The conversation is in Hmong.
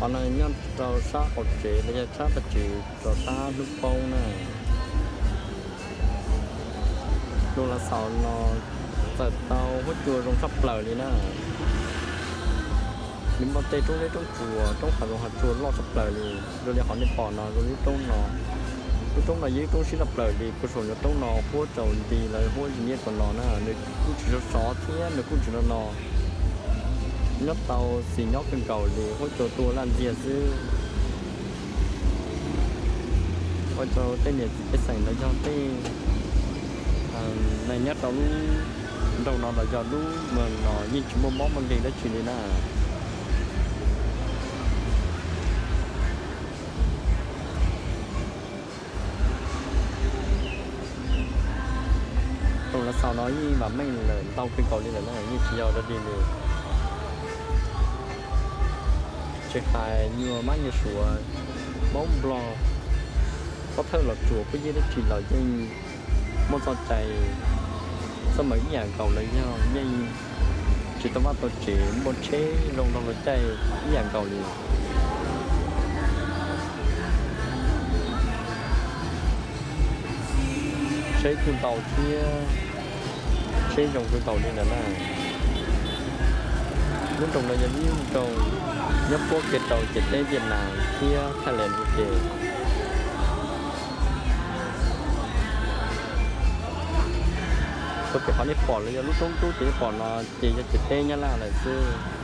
Qhov no nyob rau sab qaum tsev los yog sab paj tswm rau sab hnub poob na. Lub lav xaus no txawm tau huab cua zoo tshaj plaws li na. Nws muaj tej roob zeb roob tsuas, roob hav zoov hav tsuas loj tshaj plaws li. Zoo li qhov nej pom no zoo li lub roob no. Lub roob no yog ib roob siab tshaj plaws li, puag saum cov roob no huab tsaus nti lawv huab zis nyiab rau no na, nws kuj tsis sov sov thiab nws kuj tsis no no. Nyob tau xis nyob kawg nkaus li, huab cua tuaj laj ntxiag xwb. Ua rau tej niam txiv pej xeem los yog tej neeg nyob rau lub nroog no los yog lub moos no yeej tsis muaj mob muaj nkeeg dab tsi li na. Tus lav xaus no yeej vam meej lawm ntau kawg nkaus li lawm na, yeej tsis yog dog dig li. Tsis hais nyuag mab nyuag suav, Hmoob Nplog, pov thawj Los Tsuas, Pub Yeb dab tsi los yeej muaj txoj cai txawj meem ib yam nkaus los yog yeej tsis tau vaj tau tsev, muaj tsheb zoo nrog luag caij ib yam nkaus li. Tsheb kuj ntau thiab, tsheb zoo kawg nkaus li ntawd na. Lub nroog no yog ib lub nroog nyob puab kiag rau ciam teb Viaj Nam thiab Thaij Lees ua ke. Ua tias qhov nej pom los yog lub roob rub ces nej pom no ces yog ciam teb Nyab Laj lawm xwb.